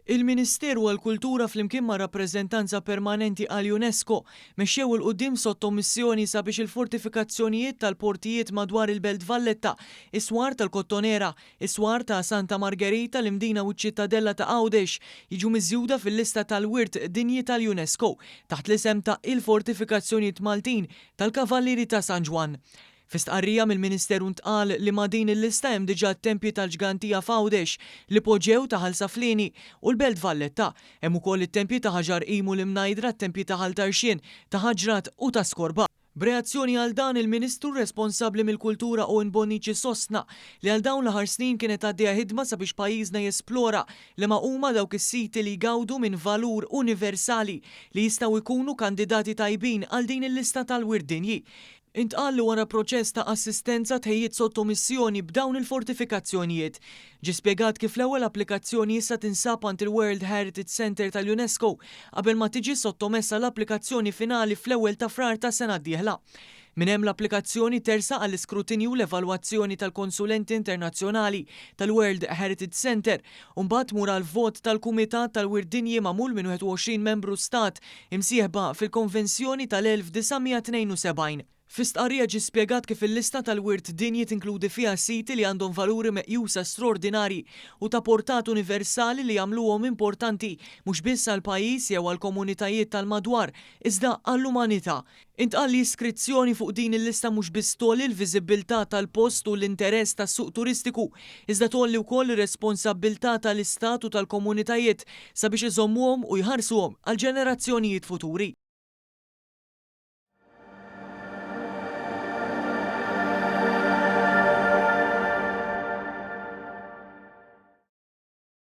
Il-Ministeru għall-Kultura flimkien mar-Rappreżentanza Permanenti għall-UNESCO mexxew 'il quddiem sottomissjoni sabiex il-fortifikazzjonijiet tal-portijiet madwar il-Belt Valletta, is-Swar tal-Kottonera, is-Swar ta' Santa Margherita, l-Imdina u ċ-Ċittadella ta' Għawdex jiġu miżjuda fil-lista tal-Wirt Dinji tal-UNESCO taħt l-isem ta' Il-Fortifikazzjonijiet Maltin tal-Kavallieri ta' San Ġwann. Fi stqarrija mill-Ministeru ntqal li ma' din il-lista hemm diġà t-tempji tal-Ġgantija f'Għawdex, l-Ipoġew ta' Ħal Saflieni u l-Belt Valletta. Hemm ukoll it-tempji ta' Ħaġar Qim u l-Imnajdra, t-tempji ta' Ħal Tarxien, ta' Ħaġrat u ta' Skorba. B'reazzjoni għal dan, il-Ministru responsabbli mill-Kultura Owen Bonnici sostna li għal dawn l-aħħar snin kienet għaddejja ħidma sabiex pajjiżna jesplora liema huma dawk is-siti li jgawdu minn valur universali li jistgħu jkunu kandidati tajbin għal din il-lista tal-Wirt Dinji. Intqal li wara proċess ta' assistenza tħejjiet sottomissjoni b'dawn il-fortifikazzjonijiet. Ġie spjegat kif l-ewwel applikazzjoni issa tinsab għand il-World Heritage Centre tal-UNESCO qabel ma tiġi sottomessa l-applikazzjoni finali fl-ewwel ta' Frar tas-sena d-dieħla. Minn hemm l-applikazzjoni tersaq għall-iskrutinju u l-evalwazzjoni tal-konsulenti internazzjonali tal-World Heritage Centre u mbagħad tmur għall-vot tal-Kumitat tal-Wirt Dinji magħmul minn 21 membru stat imsieħba fil-Konvenzjoni tal-1972. Fi stqarrija ġie spjegat kif il-lista tal-Wirt Dinji tinkludi fiha siti li għandhom valuri meqjusa straordinarji u ta' portata universali li jagħmluhom importanti mhux biss għall-pajjiż jew għall-komunitajiet tal-madwar iżda għall-umanità. Intqal li iskrizzjoni fuq din il-lista mhux biss tgħolli l-viżibbiltà tal-post u l-interess tas-suq turistiku, iżda tgħolli wkoll ir-responsabbiltà tal-Istat u tal-komunitajiet sabiex iżommuhom u jħarsuhom għall-ġenerazzjonijiet futuri.